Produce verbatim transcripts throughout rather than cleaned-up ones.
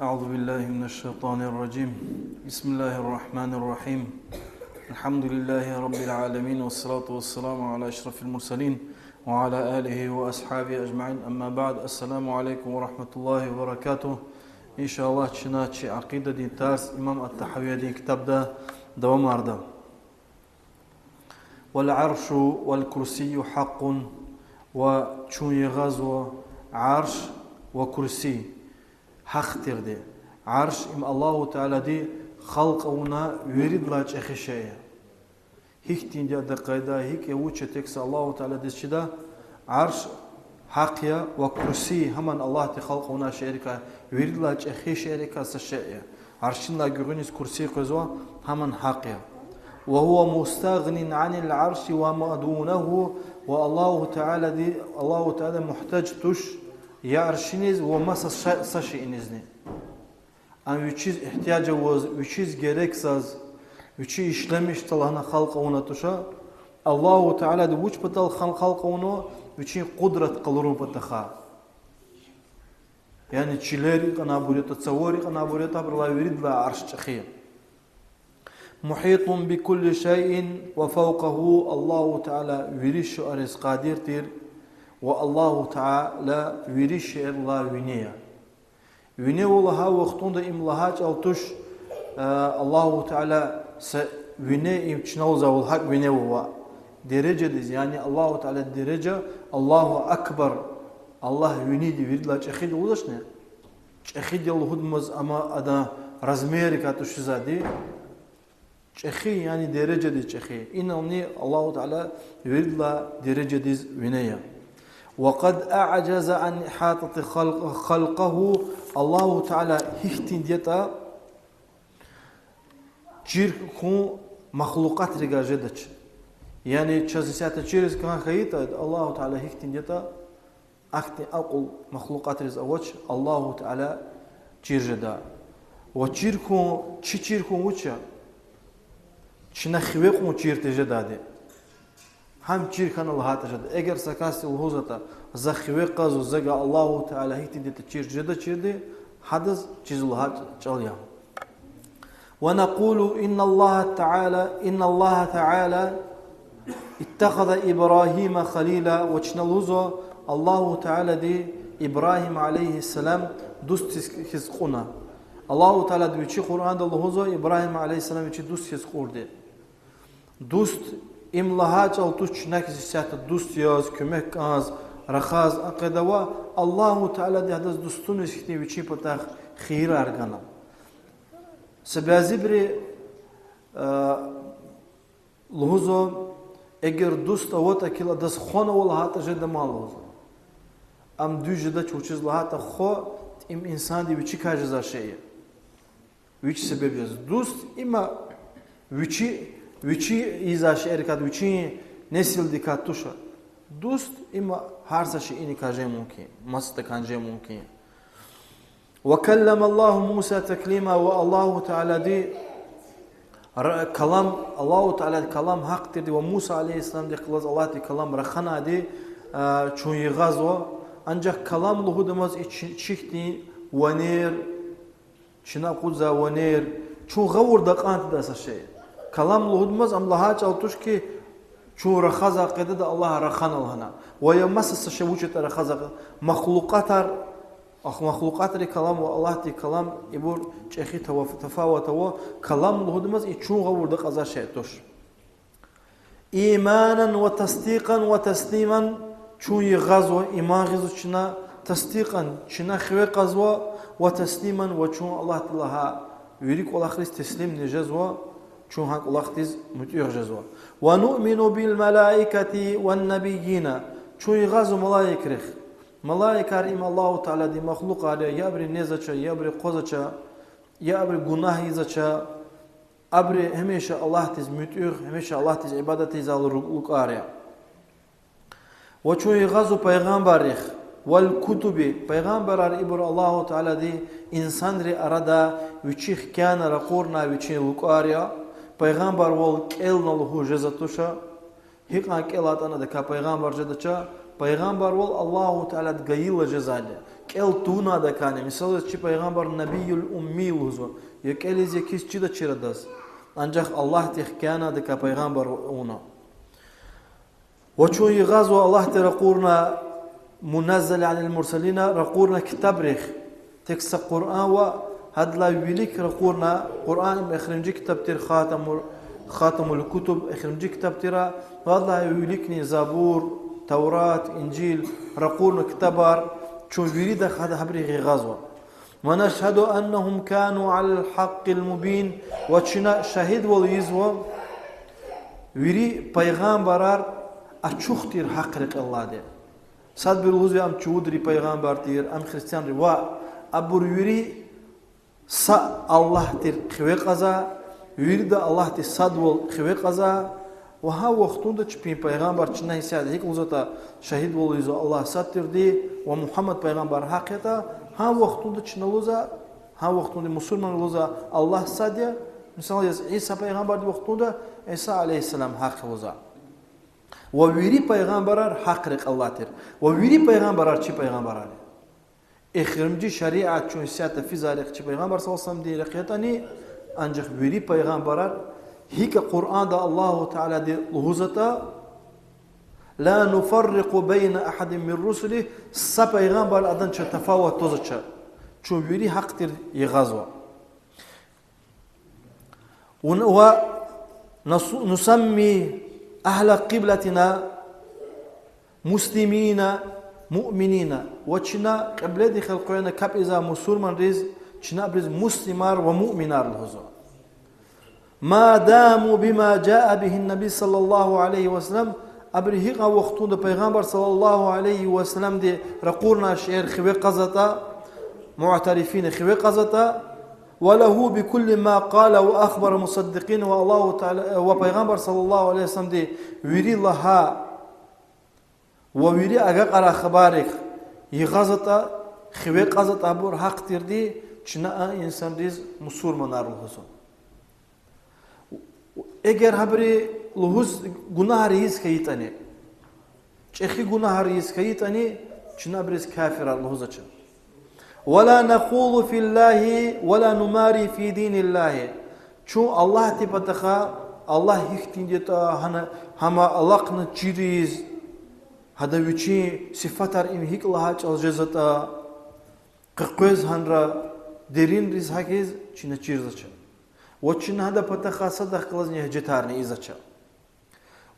أعوذ بالله من الشيطان الرجيم. بسم الله الرحمن الرحيم. الحمد لله رب العالمين، والصلاة والسلام على أشرف المرسلين وعلى آله وأصحابه أجمعين. أما بعد. السلام عليكم ورحمة الله وبركاته. إن شاء الله, чна чи акъидадин тарс имам ат-ТӀахӀавиядин ктабда давамарда. والعرش والكرسي حق, ва чун ягъазва Арш ва Курси гьахъ тирди. Арш им Аллагьу Таалади халкь авуна виридалай чӀехи шей я. Гьихьтинди я адан къайда, гьикӀ я, вуч я, тек са Аллагьу Тааладиз чида. Арш гьахъ я, ва Курси гьаман Аллагьди халкь авунвай шейэрикай, виридалай чӀехи шейэрикай са шей я. Аршдилай гуьгъуьниз Курси къвезва, гьаман гьахъ я. وهو مستغن عن العرش وما دونه, ва Аллагьу Таалади, Аллагьу Таала мугьтаж туш я Аршиниз ва маса са, са шейинизни. Ам вичиз игьтияж аваз, вичиз герекзаз, вичи ишлемишзава лагьана халкь авуна туш. Аллагьу Таалади вуч патал хал-, халкь авунва? Вичин къудрат къалурун патахъай. Яни чилер икьванвайбур ятӀа, цавар икьванвайбур ятӀа, абурулай виридалай Арш чӀехи я. محيط بكل شيء وفوقه, Аллагьу Таала вири шейэриз къадир тир, ва Аллагьу Таала вири шейэрилай вине я. Виневал лагьай вахтунда им лагьай чӀал туш, э, Аллагьу Таала са вине, им чна лугьузвай гьакӀ виневал ва дережадиз, яни Аллагьу Таала дережа, Аллагьу Акбар, Аллагь виниди, виридалай чӀехиди лугьузвачни? ЧӀехиди лугьудамаз ама адан размерикай тушизвайди. ЧӀехи, яни дережадиз чӀехи. Инални Аллагьу Таала виридалай дережадиз вине я. وقد أعجز عن إحاطة خلق-, خلقه, Аллагьу Таала гьихьтинди ятӀа чир хьун махлукьатрикай жедач. Яни чаз исятда чириз кӀан хьайитӀа, Аллагьу Таала гьихьтинди ятӀа, ахьтин акьул махлукьатриз авач, Аллагьу Таала чир жеда. Ва чир хьун, чи чир хьун вуч я? Чна хиве кьун чир тежедайди. Гьам чир хьана лагьайтӀа жеда. Эгер са касди лугьузватӀа, за хиве кьазва, завай Аллагьу Таала гьихьтинди ятӀа чир жедачирди, гьадаз чиз лагьай чӀал я. ونقول إن الله تعالى، إن الله تعالى اتخذ إبراهيم خليلا, ва чна лугьузва, Аллагьу Таалади Ибрагьим عليه السلام дуст хьиз кьуна. Аллагьу Таалади вичи Къуръанда лугьузва Ибрагьим عليه السلام вичи дуст хьиз кьурди. Дуст им лагьай чӀал туш чна хьиз исятда дуст яз, куьмек кӀанз, рахаз, а къайдада ва Аллагьу Таалади гьадаз дустуниз хьтин вичин патахъ хийирар гана. Са бязибуру, э, лугьузва, эгер дуст аватӀа кил адаз хванва лагьайтӀа жеда ман лугьузва. Ам дуьз жедач, вучиз лагьайтӀа хва им инсанди вичикай жезвай шей я. Вич себеб яз. Дуст им вичи, вичи ийизвай шейэрикай, вичин несилдикай туш. Дуст им гьар са шейиникай жен мумкин, масадакай жен мумкин. وكلم الله موسى تكليما, ва Аллагьу Таалади ра-, калам, Аллагьу Таалади калам гьахъ тирди ва Муса عليه السلامдихъ галаз Аллагьди калам раханайди, а, чун ягъазва, анжах калам лугьудамаз и чи-, чи хьтин ванер, чна акъудзавай ванер, чун гъавурда акьан тийидай са шей. Калам лугьудамаз ам лагьай чӀал туш хьи, чун рахазвай къайдада Аллагь рахана лагьана. Ва я маса са шей вуч ятӀа рахазвай къайда-, махлукьатар, ах-, махлукьатри калам ва Аллагьди калам, ибур чӀехи таваф-, тафават ава, калам лугьудамаз и чун гъавурда акьазвай шей туш. إيمانا وتصديقا وتسليما, чун ягъазва, иман гъизва чна, تصديقا, чна хиве кьазва, وتسليما, ва чун Аллагьди лагьай вири кӀвалахриз теслимни жезва, чун гьа кӀвалахдиз муьтӀуьгъ жезва. ونؤمن بالملائكة والنبيين, чун ягъазва малаикрихъ. Малаикар им Аллагьу Тааладин махлукьар я, я абуру незвач, я абуру къвазвач, я абуру гунагь ийизвач, абуру гьамиша Аллагьдиз муьтӀуьгъ, гьамиша Аллагьдиз ибадат ийизвай лукӀар я. Ва чун ягъазва пайгъамбаррихъ, والكتب, пайгъамбарар ибур Аллагьу Таалади инсанрин арада вичихъ кяна ракъурнавай вичин лукӀар я, пайгъамбарвал кӀелна лугьуз жезва туш, гьикьван кӀелайтӀани адакай пайгъамбар жедач, пайгъамбарвал Аллагьу Таалади гайила жезвайди я. кӀел тавунайдакайни, мисал яз, чи пайгъамбар набийюл уммий лугьузва, я кӀелиз, я кис чидачир адаз. Анжах Аллагьди хкянавайдакай пайгъамбар авуна. Ва чун йигъазва Аллагьди ракъурна, муназзалин анил мурсалина, ракъурна ктабрихъ. Тек са Къуръан ва гьадалай вилик ракъурна, Къуръан эхиримжи ктаб тир, хатамул, хатамул кутуб эхиримжи ктаб тир, гьадалай виликни Забур, Таврат, Инжил, ракъурна ктабар, чун вирида гьада гьабурухъ йигъазва. Ва нашгьаду аннагьум кану алал гьакъкъил мубин, ва чна шагьидвал ийизва, вири пайгъамбарар ачух тир гьахъ рекьеллайди. Садбуру лугьузва ам чувудри пайгъамбар тир, ам христианри, ва абур вири са Аллагь тир хиве кьазва, вирида Аллагьди садвал хиве кьазва, ва гьа вахтунда чпин пайгъамбар чна гьисятда гьикӀ лугьузватӀа, шагьидвал ийизва Аллагь сад тирди ва Мугьаммад пайгъамбар гьахъ ятӀа, гьа вахтунда чна лугьузва, гьа вахтунда мусурманри лугьузва Аллагь сад я, мисал яз, Иса пайгъамбардин вахтунда Иса عليه السلام гьахъ я лугьузва. Ва вири пайгъамбарар гьахъ рекьеллай тир. Ва вири пайгъамбарар чи пайгъамбарар я. Эхиримжи шариат чун исятда физвайрихъ чи пайгъамбар صلى الله عليه وسلمдин рехъ ятӀани, анжах вири пайгъамбарар, гьикӀ Къуръанда Аллагьу Таалади лугьузватӀа, لا نفرق بين أحد من رسله, са пайгъамбар адан ча тафават твазвач. Чун вири гьахъ тир йигъазва. ون-، ونسمي أهل قبلتنا مسلمين مؤمنين. Ва чна кьибледихъ элкъвена капӀ ийизвай мусурманриз, чна абуруз муслимар ва муъминар лугьузва. ما داموا بما جاء به النبي صلى الله عليه وسلم, абуру гьикьван вахтунда пайгъамбар صلى الله عليه وسلمди ракъурнавай шейэр хиве кьазватӀа, معترفين, хиве кьазватӀа, وله بكل ما قال وأخبر مصدقين, ва Аллагьу Таала, ва пайгъамбар صلى الله عليه وسلمди вири лагьай ва вири агакьарай хабаррихъ йигъазватӀа, хиве кьазватӀа абур гьахъ тирди, чна а инсанриз мусурманар лугьузва. Эгер гьабуру лугьуз гунагьар ийиз хьайитӀани, чӀехи гунагьар ийиз хьайитӀани, чна абуруз кафирар лугьузвач. ولا نقول في الله ولا نماري في دين الله. Чун Аллагьдин патахъай, Аллагь гьихьтинди ятӀа, гьана, гьам алахъна чириз, гьада вичин сифатар им гьикӀ лагьай чӀал жезватӀа, къекъвез гьанра, деринриз гьахьиз чна чирзавач. Ва чна гьадан патахъай садахъ галазни гьуьжетарни ийизвач.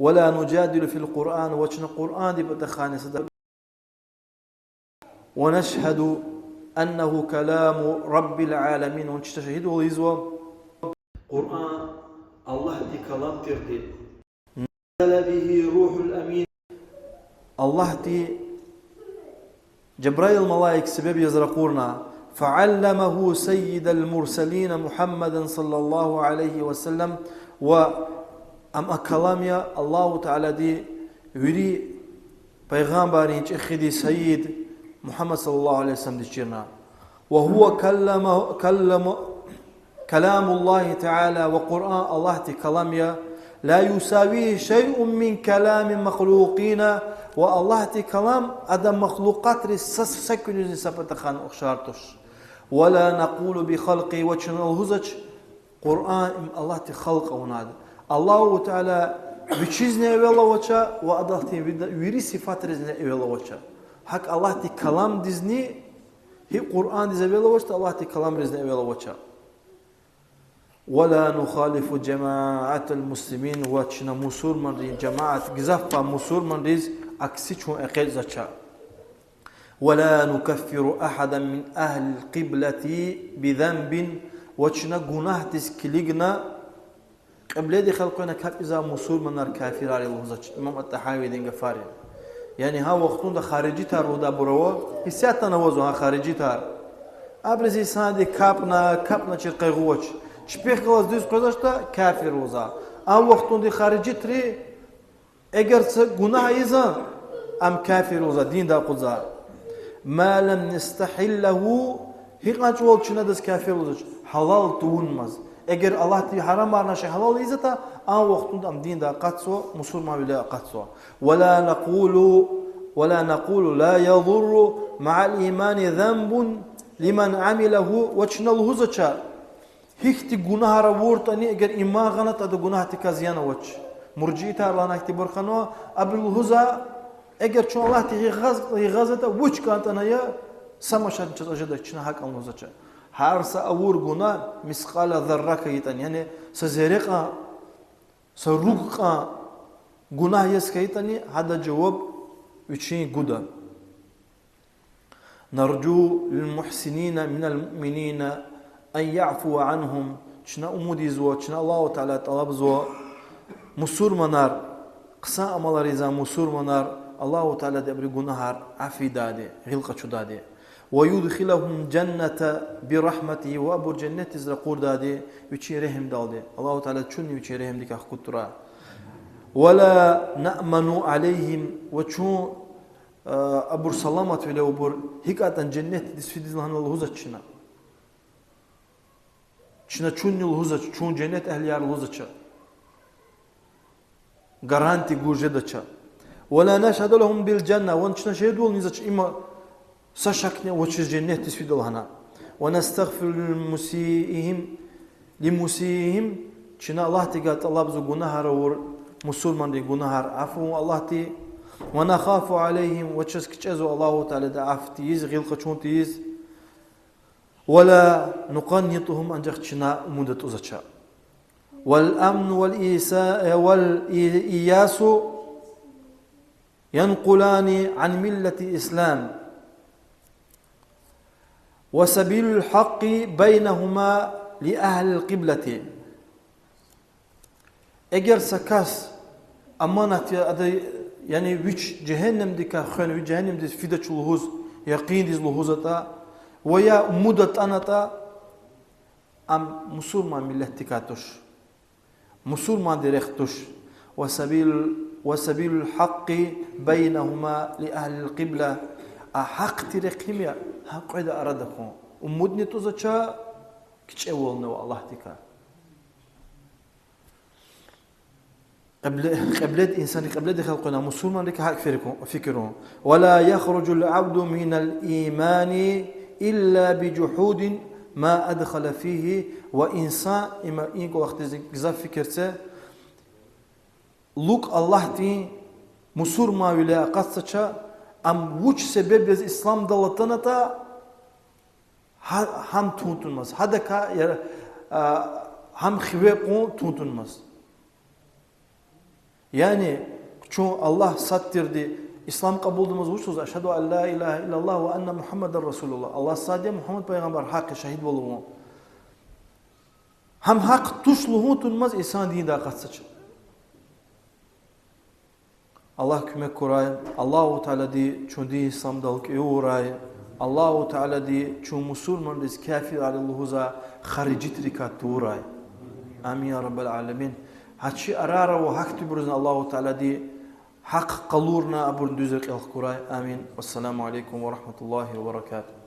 ولا نجادل في القرآن, ва чна Къуръандин патахъайни садахъ ونشهد أنه كلام رب العالمين, ва чна шагьидвал ийизва, Къуръан Аллагьдин калам тирди. نزل به الروح الأمين. Аллагьди Жабраил малаик себеб яз ракъурна, فعلمه سيد المرسلين محمدا صلى الله عليه وسلم, ва ам а калам я Аллагьу Таалади вири пайгъамбаррин чӀехиди сайид Мугьаммад صلى الله عليه وسلمдиз чирна. وهو كلام، كلام، كلام الله تعالى, ва Къуръан Аллагьдин калам я, لا يساويه شيء من كلام المخلوقين, ва Аллагьдин калам адан махлукъатриз са, са куьнизни са патахъайни ухшар туш. ولا نقول بخلقه, ва чна лугьузвач, Къуръан им Аллагьди халкь авунайди. Аллагьу Таала вичизни эвел авач, ва адахъ тир вири, вири сифатризни эвел авач. ГьакӀ Аллагьдин каламдизни, гьикӀ Къуръандиз эвел авачтӀа, Аллагьдин каламризни эвел авач. ولا نخالف جماعة المسلمين, ва чна мусурманрин жамаат, гзаф пай мусурманриз акси чун экъечӀзавач. ولا نكفر أحدا من أهل القبلة بذنب, ва чна гунагьдиз килигна, кьибледихъ элкъвена капӀ ийизвай мусурманар кафирар я лугьузвач, имам ат-ТӀагьавидин гафар я. Яни гьа вахтунда харижитар лугьудайбур ава, исятдани авазва гьа харижитар. Абуруз инсанди капӀна, капӀначир къайгъу авач. Чпихъ галаз дуьз къвезвачтӀа, кафир лугьузва. А вахтунда харижитри эгер са гунагь ийизва, ам кафир лугьузва, диндай акъудзава. ما لم نستحله, гьикьван чӀавалди чна адаз кафир лугьузвач, гьалал тавунмаз. Эгер Аллагьди гьарамарнавай шей гьалал ийизватӀа, а вахтунда ам диндай акъатзава, мусурманвиле акъатзава. ولا نقول ولا نقول لا يضر مع الإيمان ذنب لمن عمله, ва чна лугьузвач, гьихьтин гунагьар авуртӀани, эгер иман гъанатӀа, ада гунагьдикай зиян авач. Муржиитар лагьана гьихьтинбур хьанва, абуру лугьузва, эгер чун Аллагьди гьикъ ягъаз-, гьикъ ягъазатӀа, вуч кӀантӀани я, са машатни чаз жедач, чна гьакӀ лугьузвач. Гьар са авур гунагь мискьала зарра хьайитӀани, яни са зерре кьван, са руг кьван гунагь яз хьайитӀани, гьадан жаваб вичин гуда. نرجو للمحسنين من المؤمنين أن يعفو عنهم. Чна умуд ийизва, чна Аллагьу Таалади тӀалабзава мусурманар, хъсан амалар ийизвай мусурманар, Аллагьу Таалади абурун гунагьар афу ийидайди, гъил къачудайди. ويدخلهم الجنة برحمته, ва абур женнетдиз ракъурдайди вичин регьимдалди. Аллагьу Таалади чунни вичин регьимдикай хкуд турай. ولا نأمن عليهم, ва чун, а, абур саламатвиле, абур гьикӀ ятӀани женнетдиз фидиз лагьана лугьузвач чна. Чна чунни лугьузвач, чун женнет агьлияр лугьузвач. Гарантия гуз жедач. ولا نشهد لهم بالجنة, ва чна шегьедвал низач, им са шакни авачиз женнетдиз фида лагьана. ونستغفر لمسيئهم, لمسيئهم, чна Аллагьдивай тӀалабзава гунагьар авур мусурманрин гунагьар афу авун Аллагьди. ونخاف عليهم, ва чаз кичӀезва Аллагьу Таалади афу тийиз, гъил къачун тийиз. ولا نقنطهم, анжах чна умуд атӀузвач. والأمن والإيسا-, والإياس ينقلان عن ملة الإسلام، وسبيل الحق بينهما لأهل القبلة. Эгер са кас аманат я ада, яни вич жегьеннемдикай хвена, вич жегьеннемдиз фидач лугьуз, якъиндиз лугьузватӀа, ва я умуд атӀанатӀа, ам мусурман миллетдикай туш. Мусурманди рехъ туш. وسبيل، وسبيل الحق بينهما لأهل القبلة. А гьахъди рехъ им я, гьа кьведа арада хьун. Умудни тӀузвач, кичӀевални ава Аллагьдикай. Кьибле-, кьибледи, инсанри кьибледихъ элкъвена, мусурманрикай гьакӀ фикир-, фикирун. ولا يخرج العبد من الإيمان إلا بجحود ما أدخل فيه. Ва инсан, има и кӀвалахдиз гзаф фикир це, лукӀ Аллагьдин мусурманвиляй акъатзавач, ам вуч себеб яз исламдал атанатӀа, гьа-, гьам тун тунмаз, гьадакай яр-, а, гьам хиве кьун тун тунмаз. Яни чун Аллагь сад тирди, ислам кьабулдамаз вуч лугьуз: أشهد أن لا إله إلا الله وأن محمدا رسول الله, Аллагь сад я, Мугьаммад пайгъамбар гьахъ я, шагьидвал авун. Гьам гьахъ туш лугьун тунмаз инсан диндай акъатзавач. Аллагь куьмек гурай, Аллагьу Таалади чун дин исламдал кӀевурай, Аллагьу Таалади чун мусурманриз кафирар лугьузвай харижитрикай тавурай. Амин, я Раббал аламин. Гьа чи арара ава гьахьтинбурузни Аллагьу Таалади гьахъ къалурна абурун дуьз рекьел хкурай. Амин. والسلام عليكم ورحمة الله وبركاته.